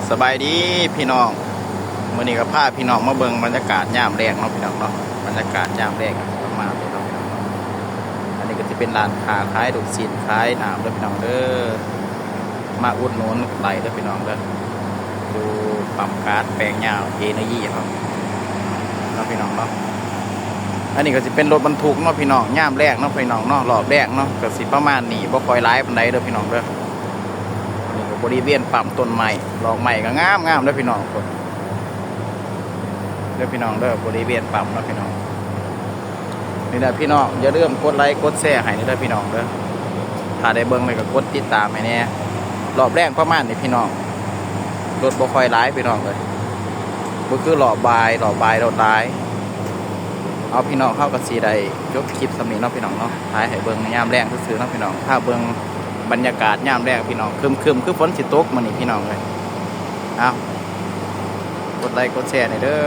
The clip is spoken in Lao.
ສະບາຍດີພີ່ນ້ອງ, ມື້ນີ້ກໍພາພີ່ນ້ອງມາເບິ່ງບັນຍາກາດຍາມແລງເນາະພີ່ນ້ອງເນາະ, ບັນຍາກາດຍາມແລງປະມານນີ້ເນາະພີ່ນ້ອງເນາະ. ອັນນີ້ກໍຊິເປັນຮ້ານຄ້າຂາຍລູກຊີ້ນຂາຍນ້ຳເດີພີ່ນ້ອງເດີ, ມາອຸດໜູນໄດ້ເດີພີ່ນ້ອງເດີ, ຢູ່ປ້ຳກາດແປງຍາວເອເນີຈີເຮົາເນາະພີ່ນ້ອງເນາະ. ອັນນີ້ກໍຊິເປັນລົດບັນທຸກເນາະພີ່ນ້ອງ, ຍາມແລງເນາະພີ່ນ້ອງເນາະ, ຮອບແລງເນາະ, ກໍຊິປະມານນີ້ ບໍ່ຄ່ອຍຫຼາຍປານໃດເດີພີ່ນ້ອງເດີ. ນີ້ກໍບໍລິເວນປ້ຳຕົ້ນໄມ້, ດອກໄມ້ກໍງາມໆເດີພີ່ນ້ອງ, ພຸ້ນເດີພີ່ນ້ອງເດີ, ບໍລິເວນປ້ຳເນາະພີ່ນ້ອງ. ນີ້ແຫຼະພີ່ນ້ອງ, ຢ່າລືມກົດໄລກົດແຊໃຫ້ແດ່ເດີພີ່ນ້ອງເດີ, ຖ້າໄດ້ເບິ່ງແລ້ວກໍກົດຕິດຕາມໃຫ້ແດ່. ຮອບແລງປະມານນີ້ພີ່ນ້ອງ, ລົດບໍ່ຄ່ອຍຫຼາຍພີ່ນ້ອງເອີຍ, ບໍ່ຄືຮອບບ່າຍ, ຮອບບ່າຍລົດຫຼາຍ. ເອົາ ພີ່ນ້ອງ, ເຮົາກໍຊິໄດ້ຈົບຄລິບສ່ຳນີ້ເນາະພີ່ນ້ອງເນາະ, ຖ່າຍໃຫ້ເບິ່ງຍາມແລງຊື່ໆເນາະພີ່ນ້ອງ, ພາເບິ່ງບັນຍາກາດຍາມແລງພີ່ນ້ອງ, ຄຶ້ມໆ ຄືຝົນຊິຕົກມື້ນີ້ພີ່ນ້ອງເອີຍ. ເອົາ ກົດໄລກົດແຊແດ່ເດີ.